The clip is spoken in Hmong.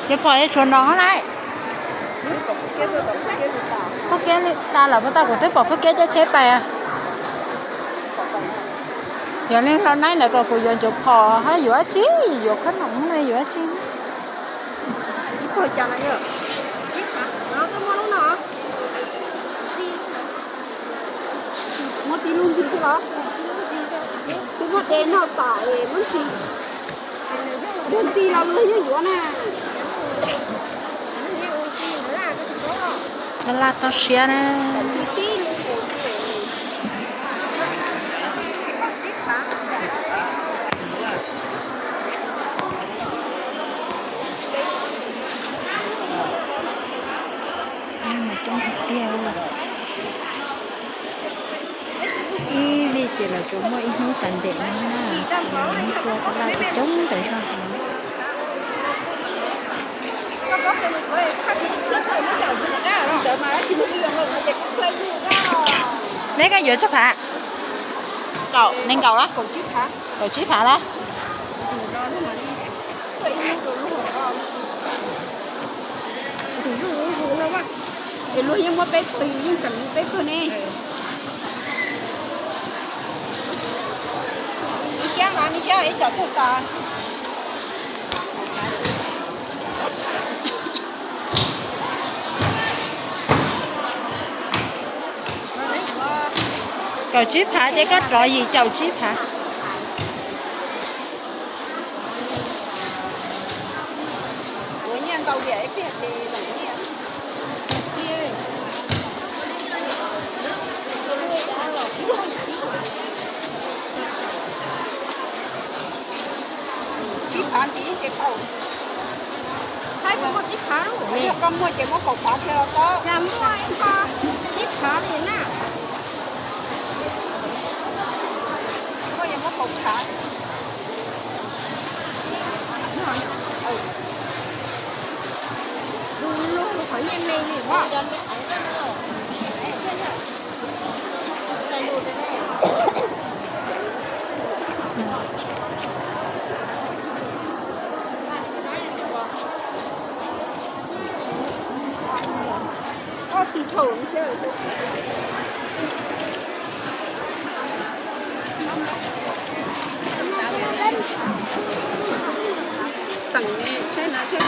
Ces pom yuav tshuav no hov lauj. Phub Keb tas lawm puas tau? Kuv twb pom Phub Keb caij tsheb pais. Yog li los nai ntawd kom kuv yuav ncuav phom hab yuav dab tsi, yuav khob noom no yuav dab tsi. Muab tib lub ntxiv xwb los? Twb muab de noj tas es lub ntxiv. Lub ntxiv los luag yeej yuav na. Laj laj toj siab na. Coob tiag tiag. Ib vij ces lawv tsuas muaj ib hnub xam ntev no na, ces hnub tuaj tab laj coob coob ntawm zog. Neb koj yuav tsawg phav? Kaum, nees nkaum los? Kaum tsib phav los? Es luag yeej muab peb tw, yeej tseem peb kawg ne. Ib siab mas, ib siab ib co tug tas. Kaum tsib phav ces koj rov yim caum tsib phav. Tsib phav ntxiv ces tau. Saib puas muaj tsib phav lauj. Yog koj muaj ces muab kaum phav thiab los tau. Cas muaj ib qho tsib phav li na. Muaj ces muab kaum phav. Du lug qhov nyiaj me li os. Teem saib no saib